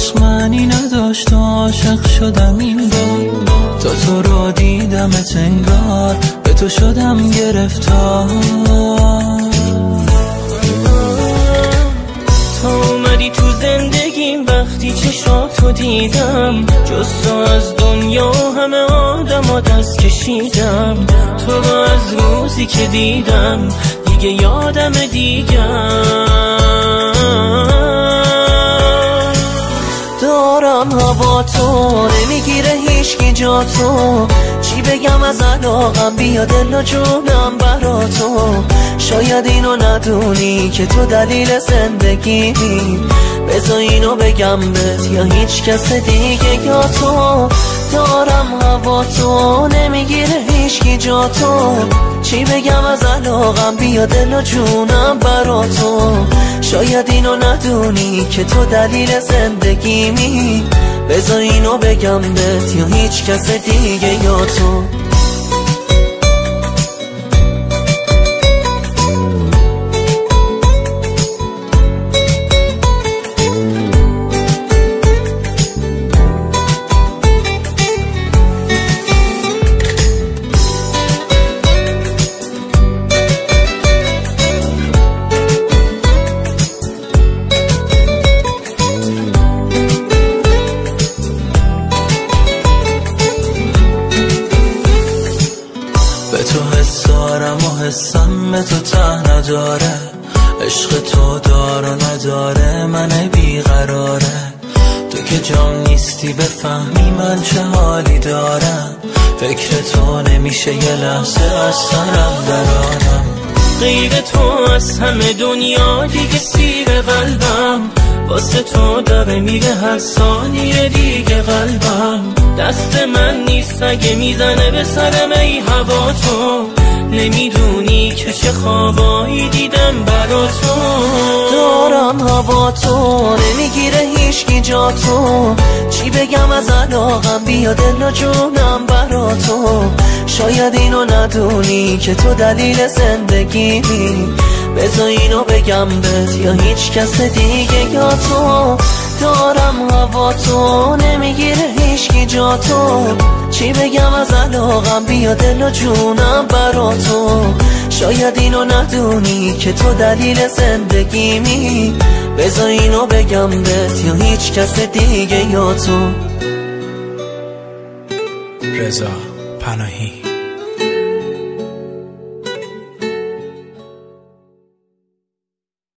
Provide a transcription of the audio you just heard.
عشق معنی نداشت و عاشق شدم این بار. تا تو رو دیدم انگار به تو شدم گرفتار. تو اومدی تو زندگیم وقتی چشاتو دیدم، جز تو از دنیا همه آدم دست کشیدم. تو رو از روزی که دیدم دیگه یادم دیگم. دارم هوا تو نمیگیره هیچکی جا تو، چی بگم از علاقم بیا دل و جونم برا تو. شاید اینو ندونی که تو دلیل زندگیمی، بذار اینو بگم بهت یا هیچ کس دیگه یا تو. دارم هوا تو نمیگیره هیچکی جا تو، چی بگم از علاقم بیا دل و جونم برا تو. شاید اینو ندونی که تو دلیل زندگیمی، بذار اینو بگم بهت یا هیچ کس دیگه یا تو. به تو حس دارم و حسم به تو ته نداره، عشق تو دار و نداره من بیقراره. تو که جام نیستی بفهمی من چه حالی دارم، فکر تو نمیشه یه لحظه از سرم درارم. غیر تو از همه دنیا دیگه سیر قلبم، واسه تو داره میره هر ثانیه دیگه قلبم. دست من نیست اگه میزنه به سرم ای هوا، تو نمیدونی که چه خوابایی دیدم برا تو. دارم هوا تو نمیگیره هیچکی جا تو، چی بگم از علاقم بیا دل و جونم برا تو. شاید اینو ندونی که تو دلیل زندگیمی، بذار اینو بگم بهت یا هیچ کس دیگه یا تو. دارم هوا تو نمیگیره هیچکی جا تو، چی بگم از علاقم بیا دل و جونم برا تو. شاید اینو ندونی که تو دلیل زندگیمی، بذار اینو بگم بهت یا هیچ کس دیگه یا تو. رضا پناهی.